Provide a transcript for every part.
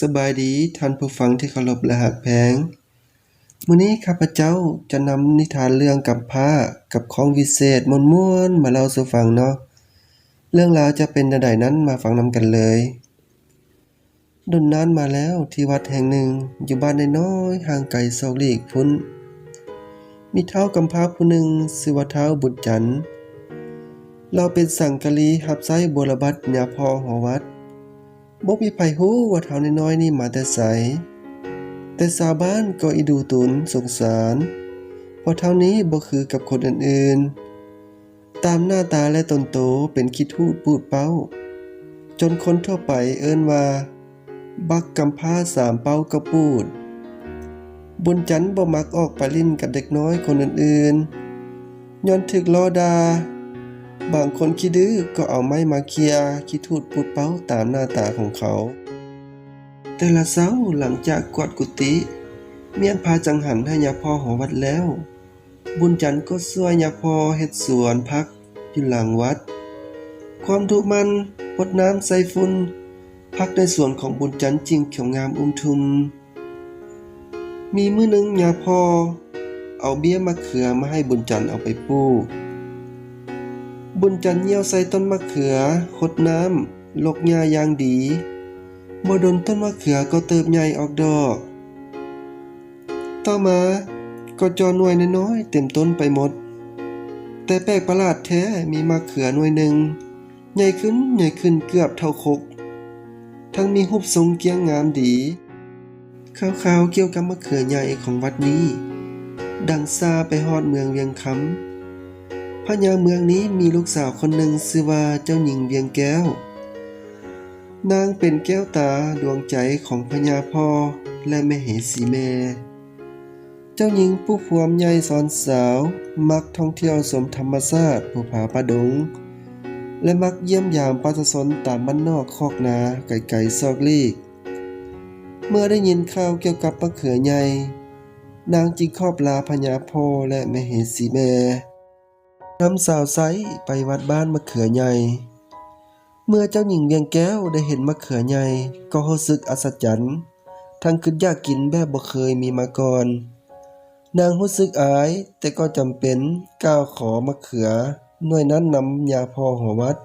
ສະບາຍດີທ່ານຜູ້ຟັງທີ່ເຄົາລົບ ແລະ ຮັກແພງ. ມື້ນີ້ຂ້າພະເຈົ້າຈະນຳນິທານເລື່ອງກຳພ້າກັບຂອງວິເສດມ່ວນໆມາເລົ່າສູ່ຟັງເນາະ. ເລື່ອງລາວຈະເປັນແນວໃດນັ້ນ ມາຟັງນຳກັນເລີຍ. ດົນນານມາແລ້ວ ທີ່ວັດແຫ່ງໜຶ່ງຢູ່ບ້ານນ້ອຍໆຫ່າງໄກສອກຫຼີກພຸ້ນ ມີທ້າວກຳພ້າຜູ້ໜຶ່ງຊື່ວ່າທ້າວບຸນຈັນ. ລາວເປັນສັງກະລີຮັບໃຊ້ບົວລະບັດຍາພໍ່ຫໍວັດ. ບໍ່ມີໃຜຮູ້ວ່າທ້າວນ້ອຍໆນີ້ມາແຕ່ໃສ, ແຕ່ຊາວບ້ານກໍອີດູຕຸນສົງສານ, ເພາະທ້າວນີ້ບໍ່ຄືກັບຄົນອື່ນໆ. ຕາມໜ້າຕາ ແລະ ຕົນໂຕເປັນຂີ້ທູດປູດເປົ້າ, ຈົນຄົນທົ່ວໄປເອີ້ນວ່າບັກກຳພ້າສາມເປົ້າກະປູດ. ບຸນຈັນບໍ່ມັກອອກໄປຫຼິ້ນກັບເດັກນ້ອຍຄົນອື່ນໆ, ຍ້ອນຖືກລໍ້ດ່າ. ບາງຄົນຂີ້ດື້ກໍເອົາໄມ້ມາເຂ່ຍຂີ້ທູດປູດເປົ້າຕາມໜ້າຕາຂອງເຂົາ. ແຕ່ລະເຊົ້າຫຼັງຈາກກວາດກຸຕິ, ມ້ຽນຜ້າຈັງຫັນໃຫ້ຍາພໍ່ຫໍວັດແລ້ວ, ບຸນຈັນກໍຊ່ວຍຍາພໍ່ເຮັດສວນຜັກຢູ່ຫຼັງວັດ. ຄວາມດຸໝັ່ນ, ຫົດນ້ຳໃສ່ຝຸ່ນ, ຜັກໃນສວນຂອງບຸນຈັນຈຶ່ງຂຽວງາມອຸ່ມທຸ່ມ. ມີມື້ໜຶ່ງຍາພໍ່ເອົາເບ້ຍມະເຂືອມາໃຫ້ບຸນຈັນເອົາໄປປູກ. ບຸນຈັນຍ່ຽວໃສ່ຕົ້ນມະເຂືອ, ຫົດນ້ຳ, ລົກຫຍ້າຢ່າງດີ. ບໍ່ດົນຕົ້ນມະເຂືອກໍເຕີບໃຫຍ່ອອກດອກ. ຕໍ່ມາກໍຈໍ່ໜ່ວຍນ້ອຍໆເຕັມຕົ້ນໄປໝົດ. ແຕ່ແປກປະຫຼາດແທ້, ມີມະເຂືອໜ່ວຍໜຶ່ງ ໃຫຍ່ຂຶ້ນ, ໃຫຍ່ຂຶ້ນເກືອບເທົ່າຄົກ, ທັງມີຮູບຊົງກ້ຽງງາມດີ. ຂ່າວຄາວກ່ຽວກັບມະເຂືອໃຫຍ່ຂອງວັດນີ້ ດັງຊາໄປຮອດເມືອງວຽງຄຳ. ພະຍາເມືອງນີ້ມີລູກສາວຄົນໜຶ່ງຊື່ວ່າເຈົ້າຍິງວຽງແກ້ວ. ນາງເປັນແກ້ວຕາດວງໃຈຂອງພະຍາພໍ່ ແລະ ມະເຫສີແມ່. ເຈົ້າຍິງຜູ້ພວມໃຫຍ່ຊອນສາວ ມັກທ່ອງທ່ຽວຊົມທຳມະຊາດພູຜາປ່າດົງ ແລະ ມັກຢ້ຽມຢາມປະຊາຊົນຕາມບ້ານນອກຄອກນາໄກໆຊອກຫຼີກ. ເມື່ອໄດ້ຍິນຂ່າວກ່ຽວກັບມະເຂືອໃຫຍ່, ນາງຈຶ່ງຂອບລາພະຍາພໍ່ ແລະ ມະເຫສີແມ່, ນຳສາວໃຊ້ໄປວັດບ້ານມະເຂືອໃຫຍ່. ເມື່ອເຈົ້າຍິງວຽງແກ້ວໄດ້ເຫັນມະເຂືອໃຫຍ່ ກໍຮູ້ສຶກອັດສະຈັນ, ທັງຄິດຢາກກິນແບບບໍ່ເຄີຍມີມາກ່ອນ. ນາງຮູ້ສຶກອາຍ, ແຕ່ກໍຈຳເປັນກ່າວຂໍມະເຂືອໜ່ວຍນັ້ນນຳຍາພໍ່ຫໍວັດ.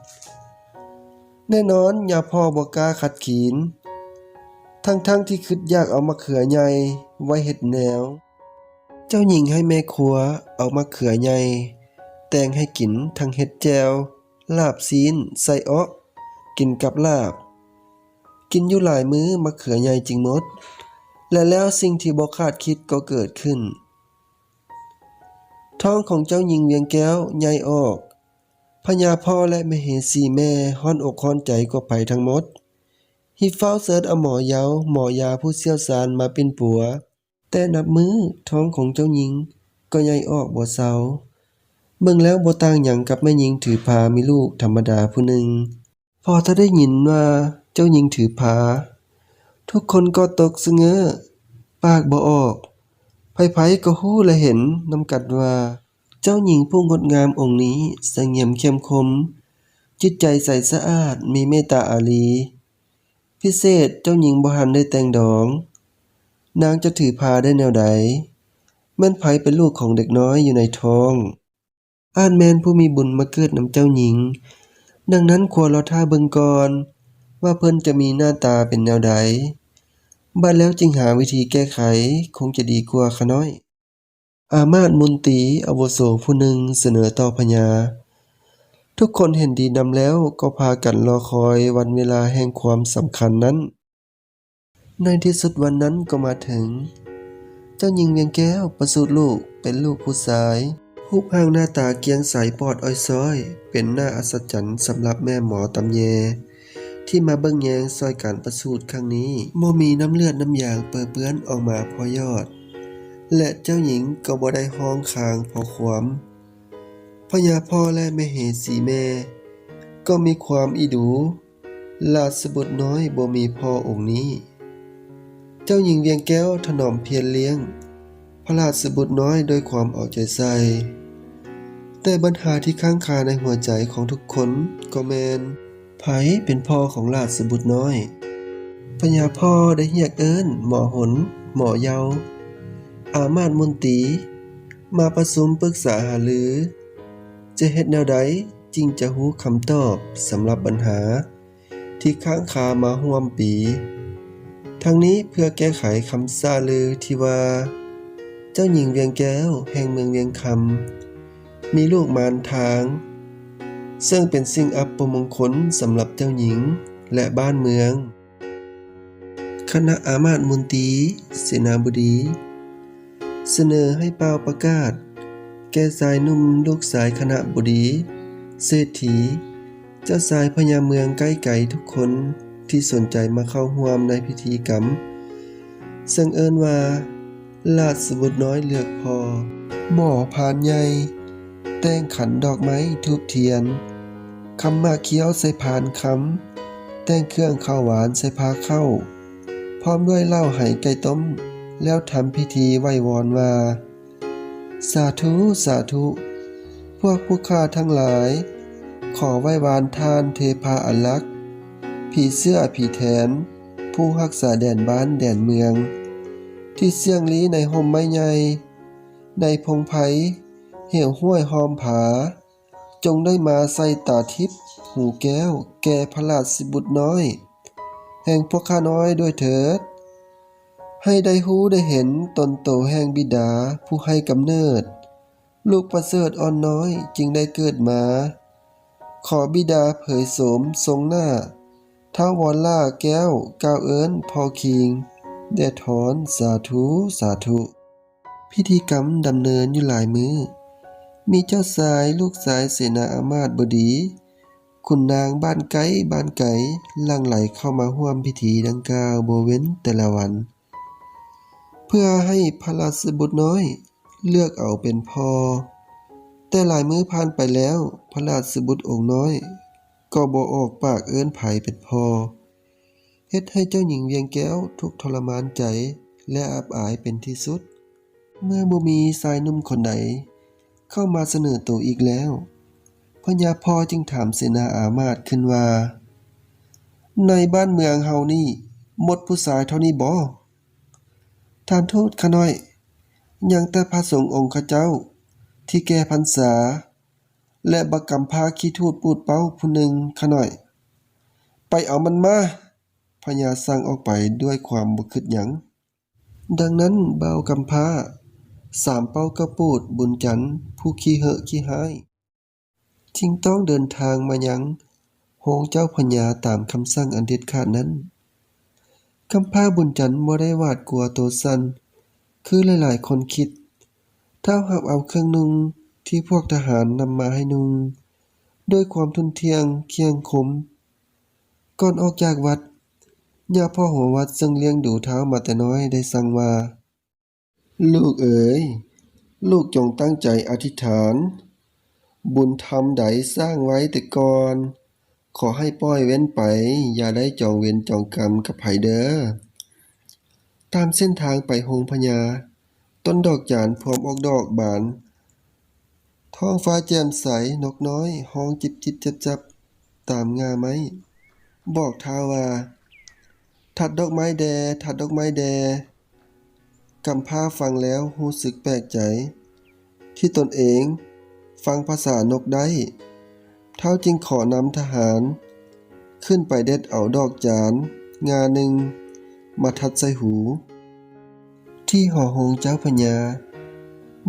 ແນ່ນອນ, ຍາພໍ່ບໍ່ກ້າຂັດຂືນ, ທັງໆທີ່ຄິດຢາກເອົາມະເຂືອໃຫຍ່ໄວ້ເຮັດແນວ. ເຈົ້າຍິງໃຫ້ແມ່ຄົວເອົາມະເຂືອໃຫຍ່ແຕ່ງໃຫ້ກິນ, ທັງເຮັດແຈ່ວ, ລາບຊີ້ນ, ໄສ້ເອາະ, ກິນກັບລາບ. ກິນຢູ່ຫຼາຍມື້, ມະເຂືອໃຫຍ່ຈຶ່ງໝົດ, ແລະ ແລ້ວສິ່ງທີ່ບໍ່ຄາດຄິດກໍເກີດຂຶ້ນ. ທ້ອງຂອງເຈົ້າຍິງວຽງແກ້ວໃຫຍ່ອອກ. ພະຍາພໍ່ ແລະ ມະເຫສີແມ່ຮ້ອນອົກຮ້ອນໃຈກວ່າໃຜທັງໝົດ, ຮີບຟ້າວເຊີນເອົາໝໍເຍົາ, ໝໍຢາຜູ້ຊ່ຽວຊານມາປິ່ນປົວ. ແຕ່ນັບມື້, ທ້ອງຂອງເຈົ້າຍິງກໍໃຫຍ່ອອກບໍ່ເຊົາ. ເບິ່ງແລ້ວບໍ່ຕ່າງຫຍັງກັບແມ່ຍິງຖືພາມີລູກທຳມະດາຜູ້ໜຶ່ງ. ພໍຖ້າໄດ້ຍິນວ່າເຈົ້າຍິງຖືພາ, ທຸກຄົນກໍຕົກສະເງີ້, ປາກບໍ່ອອກ. ໃຜໆກໍຮູ້ ແລະ ເຫັນນຳກັນວ່າ ເຈົ້າຍິງຜູ້ງົດງາມອົງນີ້ສະຫງຽມເຂັ້ມຄົມ, ຈິດໃຈໃສສະອາດ, ມີເມດຕາອາລີ. ພິເສດ, ເຈົ້າຍິງບໍ່ທັນໄດ້ແຕ່ງດອງ, ນາງຈະຖືພາໄດ້ແນວໃດ? ແມ່ນໃຜເປັນລູກຂອງເດັກນ້ອຍຢູ່ໃນທ້ອງ? ອາດແມ່ນຜູ້ມີບຸນມາເກີດນຳເຈົ້າຍິງ. ດັ່ງນັ້ນ, ຄວນລໍຖ້າເບິ່ງກ່ອນວ່າເພິ່ນຈະມີໜ້າຕາເປັນແນວໃດ, ບາດແລ້ວຈຶ່ງຫາວິທີແກ້ໄຂ ຄົງຈະດີກວ່າຂ້ານ້ອຍ. ອາມາດມົນຕີອາວຸໂສຜູ້ໜຶ່ງສະເໜີຕໍ່ພະຍາ. ທຸກຄົນເຫັນດີນຳແລ້ວກໍພາກັນລໍຄອຍວັນເວລາແຫ່ງຄວາມສຳຄັນນັ້ນ. ໃນທີ່ສຸດວັນນັ້ນກໍມາເຖິງ. ເຈົ້າຍິງວຽງແກ້ວປະສູດລູກເປັນລູກຜູ້ຊາຍ. ຮູບຮ່າງໜ້າຕາກ້ຽງໃສປອດອ້ອຍຊ້ອຍ, ເປັນໜ້າອັດສະຈັນສຳລັບແມ່ໝໍຕຳແຍ ທີ່ມາເບິ່ງແຍງຊ່ອຍການປະສູດຄັ້ງນີ້. ບໍ່ມີນ້ຳເລືອດນ້ຳຢາງເປິເປື້ອນອອກມາພໍຢອດ, ແລະ ເຈົ້າຍິງກໍບໍ່ໄດ້ຮ້ອງຄາງພໍຄວາມ. ພະຍາພໍ່ ແລະ ມະເຫສີແມ່ກໍມີຄວາມອີດູ ລາຊະບຸດນ້ອຍບໍ່ມີພໍ່ອົງນີ້. ເຈົ້າຍິງວຽງແກ້ວຖະໜອມພຽນລ້ຽງພະລາຊະບຸດນ້ອຍດ້ວຍຄວາມເອົາໃຈໃສ່. ແຕ່ບັນຫາທີ່ຄ້າງຄາໃນຫົວໃຈຂອງທຸກຄົນກໍແມ່ນ ໃຜເປັນພໍ່ຂອງລາຊະບຸດນ້ອຍ? ພະຍາພໍ່ໄດ້ຮຽກເອີ້ນໝໍຫົນ, ໝໍເຍົາ, ອາມາດມົນຕີ ມາປະຊຸມປຶກສາຫາລື ຈະເຮັດແນວໃດຈຶ່ງຈະຮູ້ຄຳຕອບສຳລັບບັນຫາທີ່ຄ້າງຄາມາຮ່ວມປີ. ທັງນີ້ເພື່ອແກ້ໄຂຄຳສ້າລືທີ່ວ່າ ເຈົ້າຍິງວຽງແກ້ວແຫ່ງເມືອງວຽງຄຳ ມີລູກມານທາງ ເຊິ່ງເປັນສິ່ງອັບປະມົງຄົນສຳລັບເຈົ້າຍິງ ແລະ ບ້ານເມືອງ. ຄະນະອາມາດມົນຕີເສນາບໍດີ ສະເໜີໃຫ້ປ່າວປະກາດແກ່ຊາຍໜຸ່ມລູກຊາຍຄະນະບໍດີເສດຖີ ເຈົ້າຊາຍພະຍາເມືອງໃກ້ໄກທຸກຄົນທີ່ສົນໃຈມາເຂົ້າຮ່ວມໃນພິທີກຳ ເຊິ່ງເອີ້ນວ່າ ລາຊະບຸດນ້ອຍເລືອກພໍ່. ໝໍພານໃຫຍ່ແຕ່ງຂັນດອກໄມ້ທູບທຽນ, ຄຳໝາກຂຽວໃສ່ພານຄຳ, ແຕ່ງເຄື່ອງເຂົ້າຫວານໃສ່ພາເຂົ້າ ພ້ອມດ້ວຍເຫຼົ້າໄຫໄກ່ຕົ້ມ ແລ້ວທຳພິທີໄຫວ້ວອນວ່າ ສາທຸ ສາທຸ ພວກຜູ້ຂ້າທັງຫຼາຍ ຂໍໄຫວ້ວານທ່ານເທພາອາລັກ ຜີເສື້ອຜີແຖນ ຜູ້ຮັກສາແດນບ້ານແດນເມືອງ ທີ່ເຊື່ອງລີໃນຮົ່ມໄມ້ໃຫຍ່ ໃນພົງໄພ ເຫວຫ້ວຍຫ້ອມຜາ ຈົ່ງໄດ້ມາໃສ່ຕາທິບຫູແກ້ວແກ່ພະລາຊະບຸດນ້ອຍແຫ່ງພວກຂ້ານ້ອຍດ້ວຍເຖີດ ໃຫ້ໄດ້ຮູ້ໄດ້ເຫັນຕົນໂຕແຫ່ງບິດາຜູ້ໃຫ້ກຳເນີດ ລູກປະເສີດອ່ອນນ້ອຍຈຶ່ງໄດ້ເກີດມາ. ຂໍບິດາເຜີຍໂສມຊົງໜ້າ ທ້າວວອນລ່າແກ້ວກ່າວເອີ້ນພໍ່ຄີງ ແດ່ທອນ ສາທຸ ສາທຸ. ພິທີກຳດຳເນີນຢູ່ຫຼາຍມື້ ມີເຈົ້າຊາຍ ລູກຊາຍເສນາອາມາດບໍດີ ຂຸນນາງບ້ານໃກ້ບ້ານໄກ ຫຼັ່ງໄຫຼເຂົ້າມາຮ່ວມພິທີດັ່ງກ່າວບໍ່ເວັ້ນແຕ່ລະວັນ ເພື່ອໃຫ້ພະລາຊະບຸດນ້ອຍເລືອກເອົາເປັນພໍ່. ແຕ່ຫຼາຍມື້ຜ່ານໄປແລ້ວ ພະລາຊະບຸດອົງນ້ອຍກໍບໍ່ອອກປາກເອີ້ນໃຜເປັນພໍ່. ເຮັດໃຫ້ເຈົ້າຍິງວຽງແກ້ວທຸກທໍລະມານໃຈ ແລະ ອັບອາຍເປັນທີ່ສຸດ ເມື່ອບໍ່ມີຊາຍໜຸ່ມຄົນໃດເຂົ້າມາສະເໜີໂຕອີກແລ້ວ. ພະຍາພໍ່ຈຶ່ງຖາມເສນາອາມາດຂຶ້ນວ່າ ໃນບ້ານເມືອງເຮົານີ້ໝົດຜູ້ຊາຍເທົ່ານີ້ບໍ? ທ່ານທູດຂ້ານ້ອຍ ຍັງແຕ່ພະສົງອົງຄະເຈົ້າທີ່ແກ່ພັນສາ ແລະ ບັກກຳພ້າຂີ້ທູດປູດເປົ້າຜູ້ໜຶ່ງຂ້ານ້ອຍ. ໄປເອົາມັນມາ! ພະຍາສັ່ງອອກໄປດ້ວຍຄວາມບໍ່ຄິດຫຍັງ. ດັ່ງນັ້ນ ບ່າວກຳພ້າ ສາມເປົ້າກະປູດ ບຸນຈັນ ຜູ້ຂີ້ເຫີະຂີ້ຮ້າຍ ຈຶ່ງຕ້ອງເດີນທາງມາຍັງໂຮງເຈົ້າພະຍາຕາມຄຳສັ່ງອັນເດັດຂາດນັ້ນ. ກຳພ້າບຸນຈັນບໍ່ໄດ້ຫວາດກົວໂຕສັ່ນຄືຫຼາຍໆຄົນຄິດ. ທ້າວຮັບເອົາເຄື່ອງນຸ່ງທີ່ພວກທະຫານນຳມາໃຫ້ນຸ່ງດ້ວຍຄວາມທຸ່ນທ່ຽງຂຽງຄົມ. ກ່ອນອອກຈາກວັດ, ຍາພໍ່ຫົວວັດເຊິ່ງລ້ຽງດູທ້າວມາແຕ່ນ້ອຍໄດ້ສັ່ງວ່າ, ລູກເອີຍ, ລູກຈົ່ງຕັ້ງໃຈອະທິຖານ, ບຸນທຳໃດສ້າງໄວ້ແຕ່ກ່ອນ, ຂໍໃຫ້ປ່ອຍເວັ້ນໄປ, ຢ່າໄດ້ຈອງເວນຈອງກຳກັບໃຜເດີ. ຕາມເສັ້ນທາງໄປໂຮງພະຍາ, ຕົ້ນດອກຈານພວມອອກດອກບານ, ທ້ອງຟ້າແຈ່ມໃສ, ນົກນ້ອຍຮ້ອງຈິບໆຈັບໆຕາມງ່າໄມ້, ບອກທ້າວວ່າ, ຖັດດອກໄມ້ແດ່, ຖັດດອກໄມ້ແດ່. ກຳພ້າຟັງແລ້ວຮູ້ສຶກແປກໃຈ ທີ່ຕົນເອງຟັງພາສານົກໄດ້. ທ້າວຈຶ່ງຂໍນຳທະຫານຂຶ້ນໄປເດັດເອົາດອກຈານງ່າໜຶ່ງມາຖັດໃສ່ຫູ. ທີ່ຫໍໂຮງເຈົ້າພະຍາ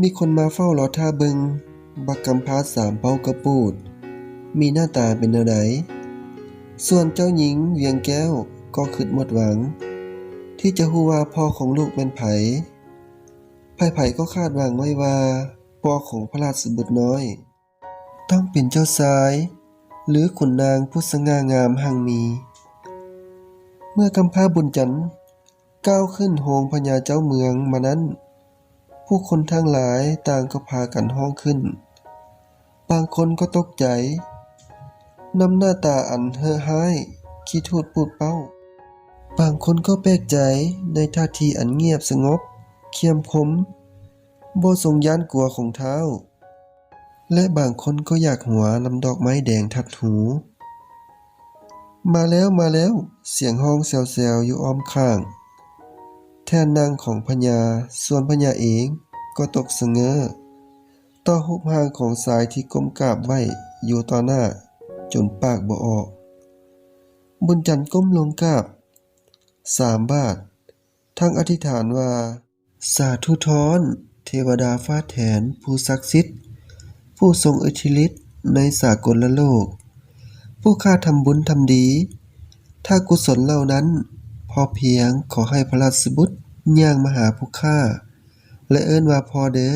ມີຄົນມາເຝົ້າລໍຖ້າເບິ່ງບັກກຳພ້າສາມເປົ້າກະປູດ ມີໜ້າຕາເປັນແນວໃດ. ສ່ວນເຈົ້າຍິງວຽງແກ້ວກໍຄິດໝົດຫວັງທີ່ຈະຮູ້ວ່າພໍ່ຂອງລູກແມ່ນໃຜ. ໃຜໆກໍຄາດຫວັງໄວ້ວ່າພໍ່ຂອງພະລາຊະບຸດນ້ອຍ ຕ້ອງເປັນເຈົ້າຊາຍ ຫຼື ຂຸນນາງຜູ້ສະຫງ່າງາມຮັ່ງມີ. ເມື່ອກຳພ້າບຸນຈັນກ້າວຂຶ້ນໂຮງພະຍາເຈົ້າເມືອງມານັ້ນ, ຜູ້ຄົນທັງຫຼາຍຕ່າງກໍພາກັນຮ້ອງຂຶ້ນ. ບາງຄົນກໍຕົກໃຈນຳໜ້າຕາອັນເຫີະຮ້າຍຂີ້ທູດປູດເປົ້າ. ບາງຄົນກໍແປກໃຈໃນທ່າທີອັນງຽບສະຫງົບ, ຂຽມຄົມ, ບໍ່ຊົງຢ້ານກົວຂອງທ້າວ. ແລະ ບາງຄົນກໍຢາກຫົວນຳດອກໄມ້ແດງທັດຫູ. ມາແລ້ວ ມາແລ້ວ! ສຽງຮ້ອງແຊວໆຢູ່ອ້ອມຂ້າງແທ່ນນັ່ງຂອງພະຍາ, ສ່ວນພະຍາເອງກໍຕົກສະເຫງີ້ ຕໍ່ຮູບຮ່າງຂອງຊາຍທີ່ກົ້ມກາບໄຫວ້ຢູ່ຕໍ່ໜ້າຈົນປາກບໍ່ອອກ. ບຸນຈັນກົ້ມລົງກາບສາມບາດ, ທັງອະທິຖານວ່າ, ສາທຸທອນ ເທວະດາຟ້າແຖນຜູ້ສັກສິດ, ຜູ້ຊົງອິດທິລິດໃນສາກົນລະໂລກ, ຜູ້ຂ້າທຳບຸນທຳດີ, ຖ້າກຸສົນເຫຼົ່ານັ້ນພໍພຽງ, ຂໍໃຫ້ພະລາຊະບຸດຍ່າງມາຫາຜູ້ຂ້າ ແລະ ເອີ້ນວ່າພໍ່ເດີ.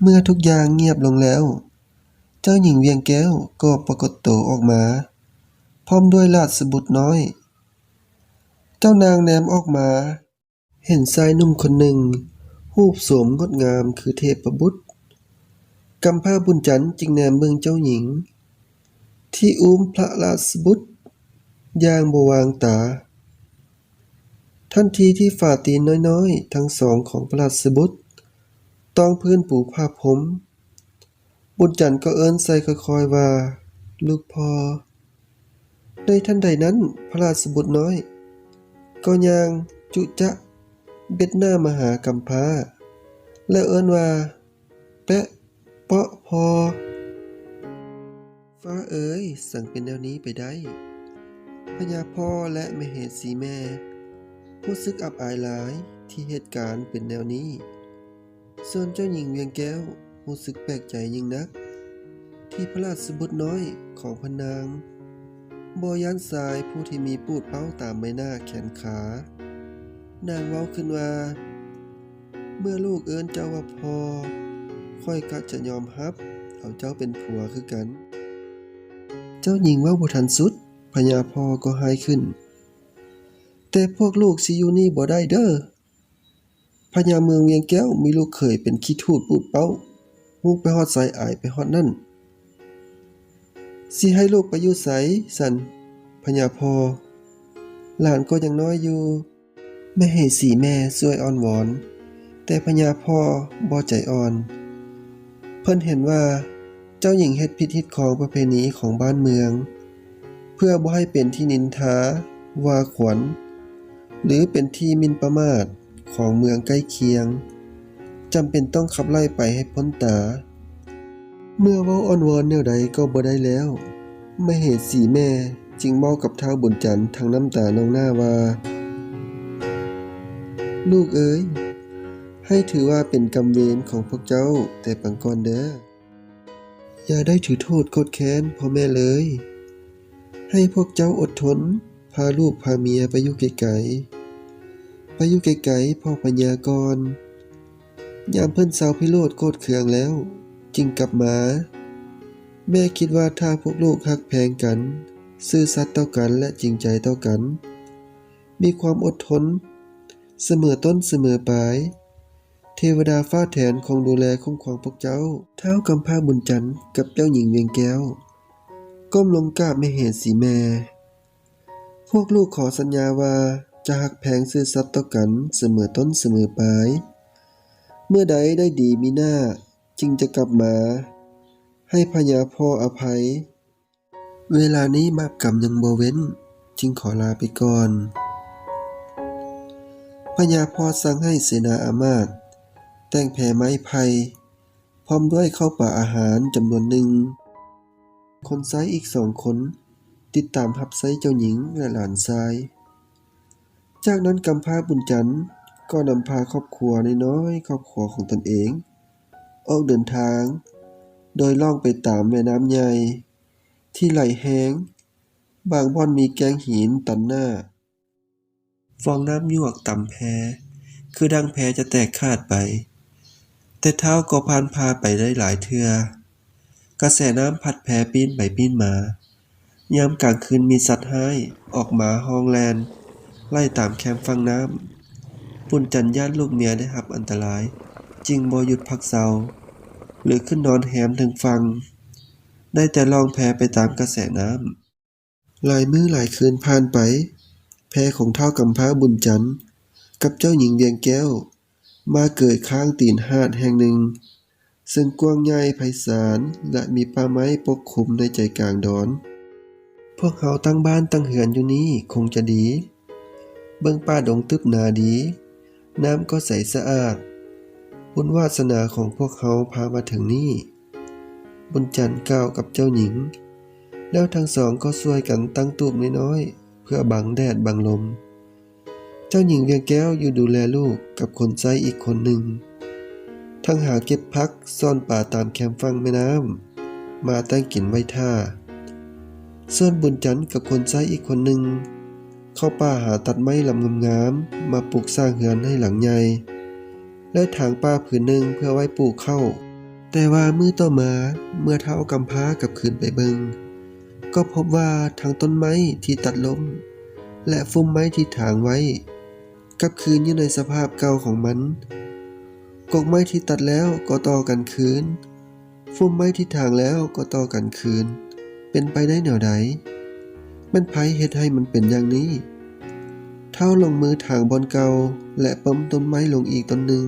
ເມື່ອທຸກຢ່າງງຽບລົງແລ້ວ, ເຈົ້າຍິງວຽງແກ້ວກໍປາກົດໂຕອອກມາ ພ້ອມດ້ວຍລາຊະບຸດນ້ອຍ. ເຈົ້ານາງແນມອອກມາ ເຫັນຊາຍໜຸ່ມຄົນໜຶ່ງ ຮູບໂສມງົດງາມຄືເທບປະບຸດ. ກຳພ້າບຸນຈັນຈຶ່ງແນມເບິ່ງເຈົ້າຍິງທີ່ອຸ້ມພະລາຊະບຸດຢ່າງບໍ່ຫວ່າງຕາ. ທັນທີທີ່ຝາຕີນນ້ອຍໆທັງສອງຂອງພະລາຊະບຸດຕ້ອງພື້ນປູຜ້າພົມ, ບຸນຈັນກໍເອີ້ນໃສ່ຄ່ອຍໆວ່າ, ລູກພໍ່. ໃນທັນໃດນັ້ນ, ພະລາຊະບຸດນ້ອຍກໍຍ່າງຈຸຈະເບັດໜ້າມາຫາກຳພ້າ ແລ້ວເອີ້ນວ່າ, ແປະເປາະພໍ່. ຟ້າເອີຍ, ສັງເປັນແນວນີ້ໄປໄດ້? ພະຍາພໍ່ ແລະ ມະເຫສີແມ່ຮູ້ສຶກອັບອາຍຫຼາຍທີ່ເຫດການເປັນແນວນີ້. ສ່ວນເຈົ້າຍິງວຽງແກ້ວຮູ້ສຶກແປກໃຈຍິ່ງນັກ ທີ່ພະລາຊະບຸດນ້ອຍຂອງພະນາງບໍ່ຢ້ານຊາຍຜູ້ທີ່ມີປູດເປົ້າຕາມໃບໜ້າແຂນຂາ. ນາງເວົ້າຂຶ້ນວ່າ, ເມື່ອລູກເອີ້ນເຈົ້າວ່າພໍ່, ຂ້ອຍກໍຈະຍອມຮັບເອົາເຈົ້າເປັນຜົວຄືກັນ. ເຈົ້າຍິງເວົ້າບໍ່ທັນສຸດ, ພະຍາພໍ່ກໍຮ້າຍຂຶ້ນ. ແຕ່ພວກລູກຊິຢູ່ນີ້ບໍ່ໄດ້ເດີ້. ພະຍາເມືອງວຽງແກ້ວມີລູກເຂີຍເປັນຂີ້ທູດປູດເປົ້າ, ຮູ້ໄປຮອດໃສອາຍໄປຮອດນັ້ນ. ຊິໃຫ້ລູກໄປຢູ່ໃສຊັ້ນ, ພະຍາພໍ່? ຫຼານກໍຍັງນ້ອຍຢູ່. ມະເຫສີແມ່ຊ່ວຍອ້ອນວອນ, ແຕ່ພະຍາພໍ່ບໍ່ໃຈອ່ອນ. ເພິ່ນເຫັນວ່າເຈົ້າຍິງເຮັດຜິດຮີດຄອງປະເພນີຂອງບ້ານເມືອງ, ເພື່ອບໍ່ໃຫ້ເປັນທີ່ນິນທາວ່າຂວັນ ຫຼື ເປັນທີ່ໝິ່ນປະໝາດຂອງເມືອງໃກ້ຄຽງ, ຈຳເປັນຕ້ອງຂັບໄລ່ໄປໃຫ້ພົ້ນຕາ. ເມື່ອເວົ້າອ້ອນວອນແນວໃດກໍບໍ່ໄດ້ແລ້ວ, ມະເຫສີແມ່ຈຶ່ງເວົ້າກັບທ້າວບຸນຈັນທັງນ້ຳຕານອງໜ້າວ່າ, ລູກເອີຍ, ໃຫ້ຖືວ່າເປັນກຳເວນຂອງພວກເຈົ້າແຕ່ປາງກ່ອນເດີ້. ຢ່າໄດ້ຖືໂທດໂກດແຄ້ນພໍ່ແມ່ເລີຍ. ໃຫ້ພວກເຈົ້າອົດທົນ, ພາລູກພາເມຍໄປຢູ່ໄກໆ, ໄປຢູ່ໄກໆພໍ່ພະຍາກ່ອນ. ຍາມເພິ່ນເຊົາພິໂລດໂກດເຄືອງແລ້ວ, ຈຶ່ງກັບມາ. ແມ່ຄິດວ່າຖ້າພວກລູກຮັກແພງກັນ, ຊື່ສັດຕໍ່ກັນ ແລະ ຈິງໃຈຕໍ່ກັນ, ມີຄວາມອົດທົນ, ສະເໝີຕົ້ນສະເໝີປາຍ, ເທວະດາຟ້າແຖນຄົງດູແລຄຸ້ມຄອງພວກເຈົ້າ. ທ້າວກຳພ້າບຸນຈັນກັບເຈົ້າຍິງວຽງແກ້ວ ກົ້ມລົງກາບມະເຫສີແມ່. ພວກລູກຂໍສັນຍາວ່າຈະຮັກແພງຊື່ສັດຕໍ່ກັນສະເໝີຕົ້ນສະເໝີປາຍ. ເມື່ອໃດໄດ້ດີມີໜ້າຈຶ່ງຈະກັບມາໃຫ້ພະຍາພໍ່ອະໄພ. ເວລານີ້ບາບກຳຍັງບໍ່ເວັ້ນ, ຈຶ່ງຂໍລາໄປກ່ອນ. ພະຍາພໍ່ສັ່ງໃຫ້ເສນາອາມາດແຕ່ງແພໄມ້ໄຜ່ ພ້ອມດ້ວຍເຂົ້າປາອາຫານຈຳນວນໜຶ່ງ. ຄົນໃຊ້ອີກສອງຄົນຕິດຕາມຮັບໃຊ້ເຈົ້າຍິງ ແລະ ຫຼານຊາຍ. ຈາກນັ້ນກຳພ້າບຸນຈັນກໍນຳພາຄອບຄົວນ້ອຍໆ ຄອບຄົວຂອງຕົນເອງ ອອກເດີນທາງ ໂດຍລ່ອງໄປຕາມແມ່ນ້ຳໃຫຍ່ ທີ່ໄຫຼແຮງ, ບາງບ່ອນມີແກ້ງຫີນຕັນໜ້າ, ຟອງນ້ຳຍວກຕຳແພ ຄືດັ່ງແພຈະແຕກຂາດໄປ, ແຕ່ທ້າວກໍຜ່ານຜ່າໄປໄດ້ຫຼາຍເທື່ອ. ກະແສນ້ຳພັດແພປີ້ນໄປປີ້ນມາ. ຍາມກາງຄືນມີສັດຮ້າຍອອກມາຮ້ອງແລ່ນໄລ່ຕາມແຄມຝັ່ງນ້ຳ. ບຸນຈັນຢ້ານລູກເມຍໄດ້ຮັບອັນຕະລາຍ, ຈຶ່ງບໍ່ຢຸດພັກເຊົາ ຫຼື ຂຶ້ນນອນແຮມເທິງຝັ່ງ, ໄດ້ແຕ່ລ່ອງແພໄປຕາມກະແສນ້ຳ. ຫຼາຍມື້ຫຼາຍຄືນຜ່ານໄປ, ແພຂອງທ້າວກຳພ້າບຸນຈັນກັບເຈົ້າຍິງວຽງແກ້ວ ມາເກີຍຂ້າງຕີນຫາດແຫ່ງໜຶ່ງ ເຊິ່ງກວ້າງໃຫຍ່ໄພສານ ແລະ ມີປ່າໄມ້ປົກຄຸມໃນໃຈກາງດອນ. ພວກເຮົາຕັ້ງບ້ານຕັ້ງເຮືອນຢູ່ນີ້ຄົງຈະດີ. ເບິ່ງປ່າດົງຕຶບໜາດີ, ນ້ຳກໍໃສສະອາດ. ບຸນວາສະໜາຂອງພວກເຮົາພາມາເຖິງນີ້, ບຸນຈັນກ່າວກັບເຈົ້າຍິງ, ແລ້ວທັງສອງກໍຊ່ວຍກັນຕັ້ງຕູບນ້ອຍໆ ເພື່ອບັງແດດບັງລົມ. ເຈົ້າຍິງວຽງແກ້ວຢູ່ດູແລລູກກັບຄົນໃຊ້ອີກຄົນໜຶ່ງ, ທັງຫາເກັບຜັກຊ້ອນປາຕາມແຄມຝັ່ງແມ່ນ້ຳ ມາແຕ່ງກິນໄວ້ຖ້າ. ສ່ວນບຸນຈັນກັບຄົນໃຊ້ອີກຄົນໜຶ່ງ ເຂົ້າປ່າຫາຕັດໄມ້ລຳງາມໆ ມາປຸກສ້າງເຮືອນໃຫ້ຫຼັງໃຫຍ່ ແລະ ຖາງປ່າຜືນໜຶ່ງເພື່ອໄວ້ປູກເຂົ້າ. ແຕ່ວ່າມື້ຕໍ່ມາ ເມື່ອທ້າວກຳພ້າກັບຄືນໄປເບິ່ງ, ກໍພົບວ່າທັງຕົ້ນໄມ້ທີ່ຕັດລົ້ມ ແລະ ຟຸ່ມໄມ້ທີ່ຖາງໄວ້ ກັບຄືນຢູ່ໃນສະພາບເກົ່າຂອງມັນ. ກົກໄມ້ທີ່ຕັດແລ້ວກໍຕໍ່ກັນຄືນ, ຟຸ່ມໄມ້ທີ່ຖາງແລ້ວກໍຕໍ່ກັນຄືນ. ເປັນໄປໄດ້ແນວໃດ? ແມ່ນໃຜເຮັດໃຫ້ມັນເປັນຢ່າງນີ້? ທ້າວລົງມືຖາງບ່ອນເກົ່າ ແລະ ປົມຕົ້ນໄມ້ລົງອີກຕົ້ນໜຶ່ງ,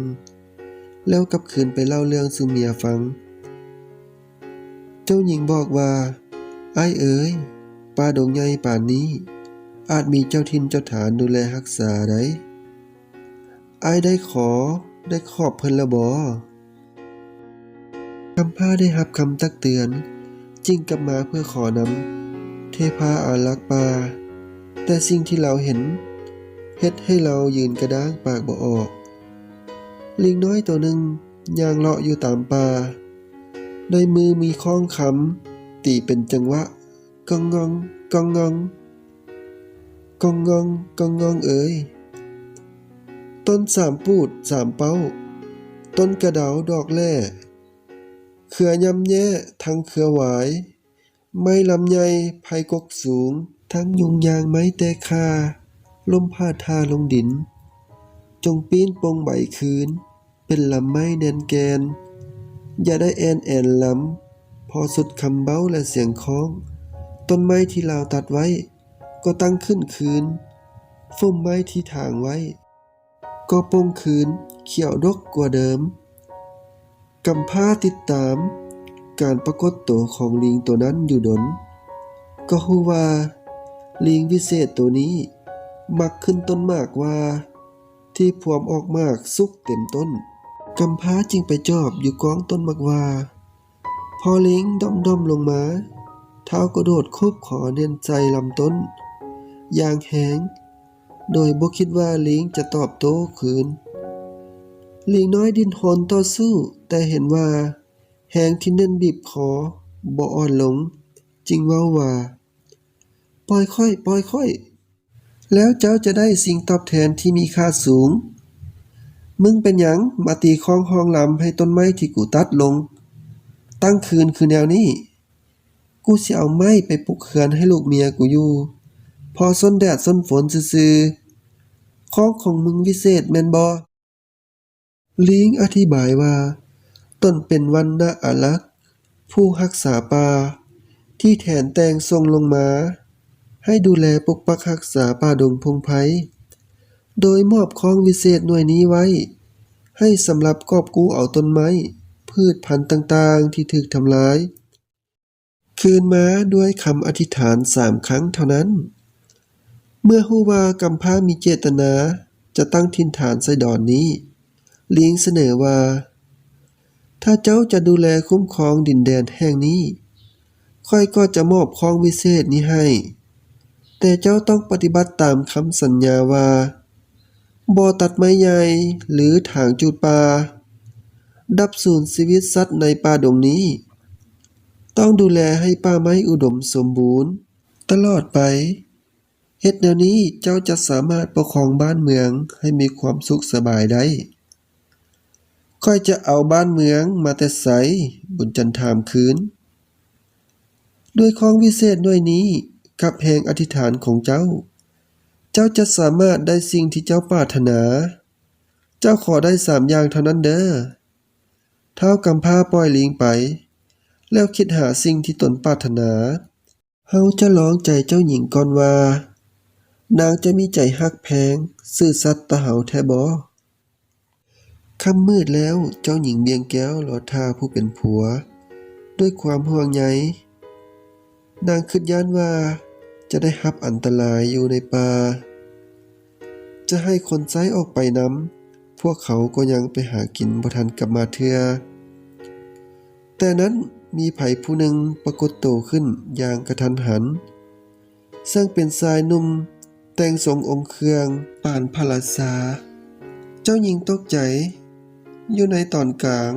ແລ້ວກັບຄືນໄປເລົ່າເລື່ອງສູ່ເມຍຟັງ. ເຈົ້າຍິງບອກວ່າ, ອ້າຍເອີຍ, ປ່າດົງໃຫຍ່ປານນີ້ ອາດມີເຈົ້າຖິ່ນເຈົ້າຖານດູແລຮັກສາໃດ. ອ້າຍໄດ້ຂໍ, ໄດ້ຂອບເພິ່ນແລ້ວບໍ? ກຳພ້າໄດ້ຮັບຄຳຕັກເຕືອນ, ຈຶ່ງກັບມາເພື່ອຂໍນຳເທພາອາລັກປ່າ, ແຕ່ສິ່ງທີ່ລາວເຫັນ ເຮັດໃຫ້ລາວຢືນກະດ້າງປາກບໍ່ອອກ. ລີງນ້ອຍໂຕໜຶ່ງຍ່າງເລາະຢູ່ຕາມປ່າ, ໃນມືມີຄ້ອງຄຳຕີເປັນຈັງຫວະ ກ້ອງງ່ອງ ກ້ອງງ່ອງ ກ້ອງງ່ອງ ກ້ອງງ່ອງເອີຍ. ຕົ້ນສາມປູດສາມເປົ້າ, ຕົ້ນກະເດົາດອກແຫຼ້, ເຄືອຍ່ຳແຍ່ທັງເຄືອຫວາຍ, ໄມ້ລຳໃຫຍ່ໄຜ່ກົກສູງ, ທັງຍຸງຍາງໄມ້ແຕກຂ້າ, ລົ້ມພາດທ່າລົງດິນ, ຈົ່ງປີ້ນປົ່ງໃບຄືນ ເປັນລຳໄມ້ແໜ້ນແກ່ນ, ຢ່າໄດ້ແອນແອນລຳ, ພໍສຸດຄຳເບົາ ແລະ ສຽງຄ້ອງ, ຕົ້ນໄມ້ທີ່ລາວຕັດໄວ້ກໍຕັ້ງຂຶ້ນຄືນ, ຟຸ່ມໄມ້ທີ່ຖາງໄວ້ກໍປົ່ງຄືນ, ຂຽວດົກກວ່າເດີມ. ກຳພ້າຕິດຕາມການປາກົດໂຕຂອງລີງໂຕນັ້ນຢູ່ດົນ, ກໍຮູ້ວ່າລີງວິເສດໂຕນີ້ມັກຂຶ້ນຕົ້ນໝາກຫວ້າ ທີ່ພວມອອກໝາກສຸກເຕັມຕົ້ນ. ກຳພ້າຈຶ່ງໄປຈອບຢູ່ກ້ອງຕົ້ນໝາກຫວ້າ. ພໍລີງດ້ອມໆລົງມາ, ທ້າວກະໂດດຄູບຄໍແໜ້ນໃສ່ລຳຕົ້ນຢ່າງແຮງ, ໂດຍບໍ່ຄິດວ່າລີງຈະຕອບໂຕ້ຄືນ. ລີງນ້ອຍດີ້ນຮົນຕໍ່ສູ້, ແຕ່ເຫັນວ່າແຮງທີ່ແໜ້ນບີບຄໍບໍ່ອ່ອນລົງ, ຈຶ່ງເວົ້າວ່າ, ປ່ອຍຂ້ອຍ, ປ່ອຍຂ້ອຍ, ແລ້ວເຈົ້າຈະໄດ້ສິ່ງຕອບແທນທີ່ມີຄ່າສູງ. ມຶງເປັນຫຍັງມາຕີຄ້ອງຮ້ອງລຳໃຫ້ຕົ້ນໄມ້ທີ່ກູຕັດລົງຕັ້ງຄືນຄືແນວນີ້? ກູຊິເອົາໄມ້ໄປປຸກເຮືອນໃຫ້ລູກເມຍກູຢູ່, ພໍຊົນແດດຊົນຝົນຊື່ໆ. ຄ້ອງຂອງມຶງວິເສດແມ່ນບໍ່? ລີງອະທິບາຍວ່າ, ຕົນເປັນວັນນະອາລັກ, ຜູ້ຮັກສາປ່າ ທີ່ແຖນແຕ່ງສົ່ງລົງມາໃຫ້ດູແລປົກປັກຮັກສາປ່າດົງພົງໄພ, ໂດຍມອບຄ້ອງວິເສດໜ່ວຍນີ້ໄວ້ ໃຫ້ສຳລັບກອບກູ້ເອົາຕົ້ນໄມ້, ພືດພັນຕ່າງໆທີ່ຖືກທຳລາຍ ຄືນມາດ້ວຍຄຳອະທິຖານສາມຄັ້ງເທົ່ານັ້ນ. ເມື່ອຮູ້ວ່າກຳພ້າມີເຈດຕະນາຈະຕັ້ງຖິ່ນຖານໃສ່ດອນນີ້, ລີງສະເໜີວ່າ, ຖ້າເຈົ້າຈະດູແລຄຸ້ມຄອງດິນແດນແຫ່ງນີ້, ຂ້ອຍກໍຈະມອບຄ້ອງວິເສດນີ້ໃຫ້, ແຕ່ເຈົ້າຕ້ອງປະຕິບັດຕາມຄຳສັນຍາວ່າ, ບໍ່ຕັດໄມ້ໃຫຍ່ ຫຼື ຖາງຈູດປ່າ, ດັບສູນຊີວິດສັດໃນປ່າດົງນີ້, ຕ້ອງດູແລໃຫ້ປ່າໄມ້ອຸດົມສົມບູນຕະຫຼອດໄປ. ເຮັດແນວນີ້ເຈົ້າຈະສາມາດປົກຄອງບ້ານເມືອງໃຫ້ມີຄວາມສຸກສະບາຍໄດ້. ຂ້ອຍຈະເອົາບ້ານເມືອງມາແຕ່ໃສ? ບຸນຈັນຖາມຄືນ. ດ້ວຍຄ້ອງວິເສດໜ່ວຍນີ້ກັບແຮງອະທິຖານຂອງເຈົ້າ, ເຈົ້າຈະສາມາດໄດ້ສິ່ງທີ່ເຈົ້າປາດຖະໜາ. ເຈົ້າຂໍໄດ້ສາມຢ່າງເທົ່ານັ້ນເດີ. ທ້າວກຳພ້າປ່ອຍລີງໄປ, ແລ້ວຄິດຫາສິ່ງທີ່ຕົນປາດຖະໜາ. ເຮົາຈະລອງໃຈເຈົ້າຍິງກ່ອນວ່າ, ນາງຈະມີໃຈຮັກແພງ, ຊື່ສັດຕໍ່ເຮົາແທ້ບໍ່? ຄ່ຳມືດແລ້ວ, ເຈົ້າຍິງບຽງແກ້ວລໍຖ້າຜູ້ເປັນຜົວດ້ວຍຄວາມຫ່ວງໃຍ. ນາງຄິດຢ້ານວ່າ ຈະໄດ້ຮັບອັນຕະລາຍຢູ່ໃນປ່າ. ຈະໃຫ້ຄົນໃຊ້ອອກໄປນຳ, ພວກເຂົາກໍຍັງໄປຫາກິນບໍ່ທັນກັບມາເທື່ອ. ແຕ່ນັ້ນມີໃຜຜູ້ໜຶ່ງປາກົດໂຕຂຶ້ນຢ່າງກະທັນຫັນ, ເຊິ່ງເປັນຊາຍໜຸ່ມແຕ່ງຊົງອົງເຄື່ອງປານພະລາຊາ. ເຈົ້າຍິງຕົກໃຈ, ຢູ່ໃນຕອນກາງ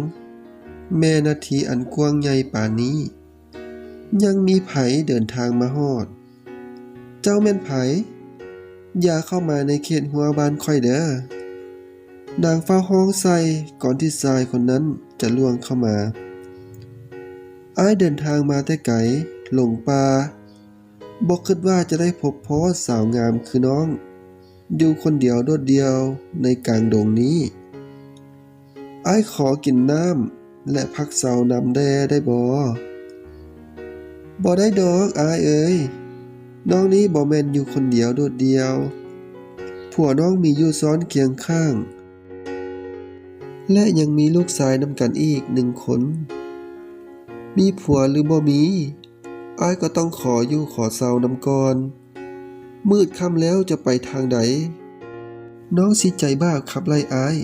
ແມ່ນາທີອັນກວ້າງໃຫຍ່ປານນີ້ ຍັງມີໃຜເດີນທາງມາຮອດ? ເຈົ້າແມ່ນໃຜ? ຢ່າເຂົ້າມາໃນເຂດຮົ້ວບ້ານຂ້ອຍເດີ. ນາງຟ້າວຮ້ອງໃສ່ກ່ອນທີ່ຊາຍຄົນນັ້ນຈະລ່ວງເຂົ້າມາ. ອ້າຍເດີນທາງມາແຕ່ໄກ, ຫຼົງປ່າ, ບໍ່ຄິດວ່າຈະໄດ້ພົບພໍ້ສາວງາມຄືນ້ອງ ຢູ່ຄົນດຽວໂດດດ່ຽວໃນກາງດົງນີ້. ອ້າຍຂໍກິນນ້ຳ ແລະ ພັກເຊົານຳແດ່ໄດ້ບໍ່? ບໍ່ໄດ້ດອກອ້າຍເອີຍ, ນ້ອງນີ້ບໍ່ແມ່ນຢູ່ຄົນດຽວໂດດດ່ຽວ. ຜົວນ້ອງມີຢູ່ຊ້ອນຄຽງຂ້າງ ແລະ ຍັງມີລູກຊາຍນຳກັນອີກໜຶ່ງຄົນ. ມີຜົວຫຼືບໍ່ມີ, ອ້າຍກໍຕ້ອງຂໍຢູ່ຂໍເຊົານຳກ່ອນ. ມືດຄ່ຳແລ້ວຈະໄປທາງໃດ? ນ້ອງຊິໃຈບາບຂັບໄລ່ອ້າຍ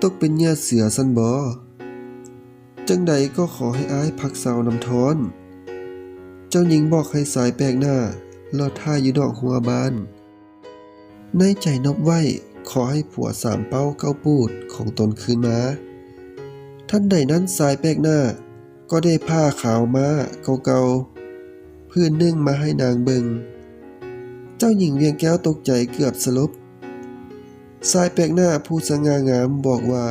ຕົກເປັນເຫຍື່ອເສືອຊັ້ນບໍ? ຈັ່ງໃດກໍຂໍໃຫ້ອ້າຍພັກເຊົານຳທ່ອນ. ເຈົ້າຍິງບອກໃຫ້ຊາຍແປກໜ້າລໍຖ້າຢູ່ນອກຮົ້ວບ້ານ. ໃນໃຈນົບໄຫວ້ຂໍໃຫ້ຜົວສາມເປົ້າເກົ້າປູດຂອງຕົນຄືນມາ. ທັນໃດນັ້ນຊາຍແປກໜ້າກໍໄດ້ຜ້າຂາວມ້າເກົ່າໆຜືນໜຶ່ງມາໃຫ້ນາງເບິ່ງ. ເຈົ້າຍິງວຽງແກ້ວຕົກໃຈເກືອບສະຫຼົບ. ຊາຍແປກໜ້າຜູ້ສະຫງ່າງາມບອກວ່າ,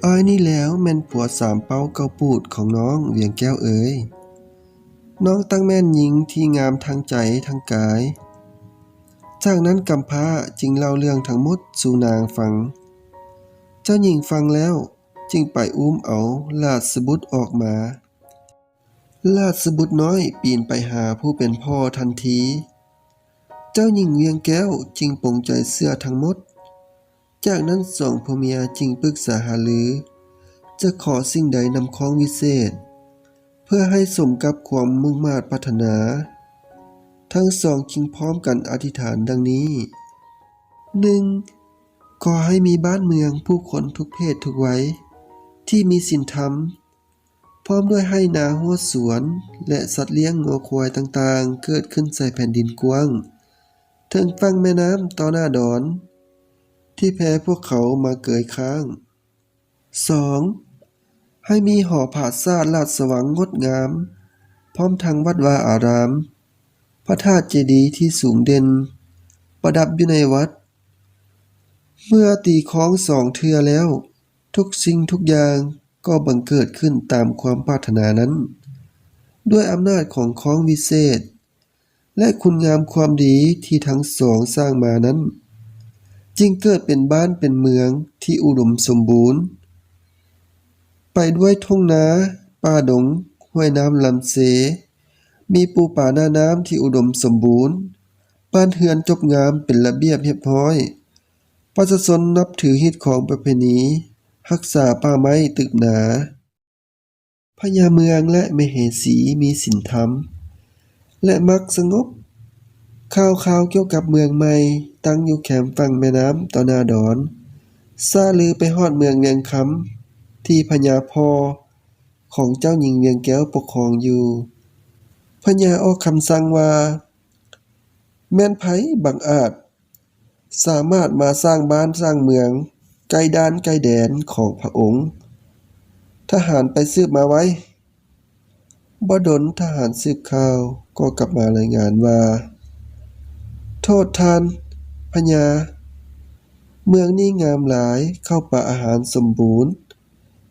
ອ້າຍນີ້ແລ້ວແມ່ນຜົວສາມເປົ້າເກົ້າປູດຂອງນ້ອງ ວຽງແກ້ວເອີຍ. ນ້ອງຕັ້ງແມ່ນຍິງທີ່ງາມທັງໃຈທັງກາຍ. ຈາກນັ້ນກຳພ້າຈຶ່ງເລົ່າເລື່ອງທັງໝົດສູ່ນາງຟັງ. ເຈົ້າຍິງຟັງແລ້ວຈຶ່ງໄປອຸ້ມເອົາລາຊະບຸດອອກມາ. ລາຊະບຸດນ້ອຍປີນໄປຫາຜູ້ເປັນພໍ່ທັນທີ. ເຈົ້າຍິງວຽງແກ້ວຈຶ່ງປົງໃຈເຊື່ອທັງໝົດ. ຈາກນັ້ນສອງຜົວເມຍຈຶ່ງປຶກສາຫາລື ຈະຂໍສິ່ງໃດນຳຄອງວິເສດ ເພື່ອໃຫ້ສົມກັບຄວາມມຸ່ງມາດປາດຖະໜາ. ທັງສອງຈຶ່ງພ້ອມກັນອະທິຖານດັ່ງນີ້, ໜຶ່ງ ຂໍໃຫ້ມີບ້ານເມືອງ, ຜູ້ຄົນທຸກເພດທຸກໄວທີ່ມີສິນທຳ, ພ້ອມດ້ວຍໄຮ່ນາຮົ້ວສວນ ແລະ ສັດລ້ຽງງົວຄວາຍຕ່າງໆ ເກີດຂຶ້ນໃສ່ແຜ່ນດິນກວ້າງ ເທິງຝັ່ງແມ່ນ້ຳຕໍ່ໜ້າດອນ ທີ່ແຜ່ພວກເຂົາມາເກີຍຄ້າງ. ສອງ ໃຫ້ມີຫໍຜາສາດລາດສະວັງງົດງາມ, ພ້ອມທັງວັດວາອາຣາມ, ພະທາດເຈດີທີ່ສູງເດັ່ນ ປະດັບຢູ່ໃນວັດ. ເມື່ອຕີຄ້ອງສອງເທື່ອແລ້ວ, ທຸກສິ່ງທຸກຢ່າງກໍບັງເກີດຂຶ້ນຕາມຄວາມປາດຖະໜານັ້ນ, ດ້ວຍອຳນາດຂອງຄອງວິເສດ ແລະ ຄຸນງາມຄວາມດີທີ່ທັງສອງສ້າງມານັ້ນ, ຈຶ່ງເກີດເປັນບ້ານເປັນເມືອງທີ່ອຸດົມສົມບູນ, ໄປດ້ວຍທົ່ງນາ, ປ່າດົງ, ຫ້ວຍນ້ຳລຳເຊ, ມີປູປາໜ້ານ້ຳທີ່ອຸດົມສົມບູນ, ບ້ານເຮືອນຈົບງາມເປັນລະບຽບຮຽບຮ້ອຍ, ປະຊາຊົນນັບຖືຮີດຄອງປະເພນີ, ຮັກສາປ່າໄມ້ຕຶກໜາ. ພະຍາເມືອງ ແລະ ມະເຫສີມີສິນທຳ ແລະ ມັກສະຫງົບ. ຂ່າວຄາວກ່ຽວກັບເມືອງໃໝ່ຕັ້ງຢູ່ແຄມຝັ່ງແມ່ນ້ຳຕໍ່ໜ້າດອນ ຊາລືໄປຮອດເມືອງວຽງຄຳ ທີ່ພະຍາພໍ່ຂອງເຈົ້າຍິງວຽງແກ້ວປົກຄອງຢູ່. ພະຍາອອກຄຳສັ່ງວ່າ, ແມ່ນໃຜບັງອາດ ສາມາດມາສ້າງບ້ານສ້າງເມືອງໃກ້ດ່ານໃກ້ແດນຂອງພະອົງ. ທະຫານໄປສືບມາໄວ. ບໍ່ດົນທະຫານສືບຂ່າວກໍກັບມາລາຍງານວ່າ, ໂທດທ່ານພະຍາ, ເມືອງນີ້ງາມຫຼາຍ, ເຂົ້າປາອາຫານສົມບູນ,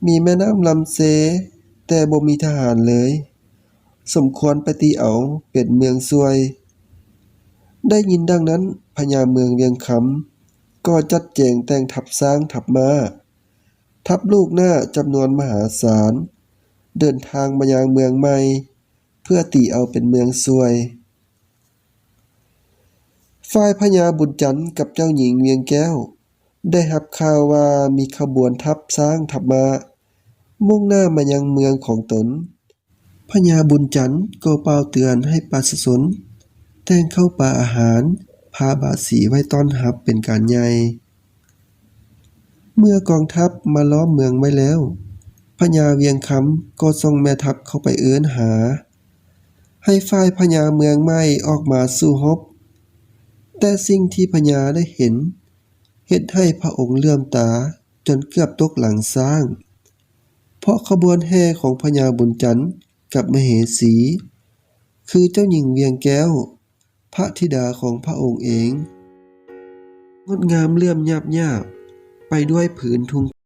ມີແມ່ນ້ຳລຳເຊ, ແຕ່ບໍ່ມີທະຫານເລີຍ. ສົມຄວນໄປຕີເອົາເປັນເມືອງຊ່ວຍ. ໄດ້ຍິນດັ່ງນັ້ນ, ພະຍາເມືອງວຽງຄຳກໍຈັດແຈງແຕ່ງທັບຊ້າງທັບມ້າ, ທັບລູກໜ້າຈຳນວນມະຫາສານ ເດີນທາງມາຍັງເມືອງໃໝ່ ເພື່ອຕີເອົາເປັນເມືອງຊ່ວຍ. ຝ່າຍພະຍາບຸນຈັນກັບເຈົ້າຍິງວຽງແກ້ວ ໄດ້ຮັບຂ່າວວ່າມີຂະບວນທັບຊ້າງທັບມ້າ ມຸ່ງໜ້າມາຍັງເມືອງຂອງຕົນ. ພະຍາບຸນຈັນກໍກ່າວເຕືອນໃຫ້ປະຊາຊົນ ແຕ່ງເຂົ້າປາອາຫານ, ພາບາສີໄວ້ຕ້ອນຮັບເປັນການໃຫຍ່. ເມື່ອກອງທັບມາລ້ອມເມືອງໄວ້ແລ້ວ, ພະຍາວຽງຄຳກໍສົ່ງແມ່ທັບເຂົ້າໄປເອີ້ນຫາ ໃຫ້ຝ່າຍພະຍາເມືອງໃໝ່ອອກມາສູ້ຮົບ. ແຕ່ສິ່ງທີ່ພະຍາໄດ້ເຫັນ ເຮັດໃຫ້ພະອົງເຫຼື້ອມຕາຈົນເກືອບຕົກຫຼັງຊ້າງ ເພາະຂະບວນແຫ່ຂອງພະຍາບຸນຈັນກັບມະເຫສີ ຄືເຈົ້າຍິງວຽງແກ້ວ ພະທິດາຂອງພະອົງເອງ ງົດງາມເຫຼື້ອມຍາບຢາບໄປດ້ວຍພື້ນທຸງ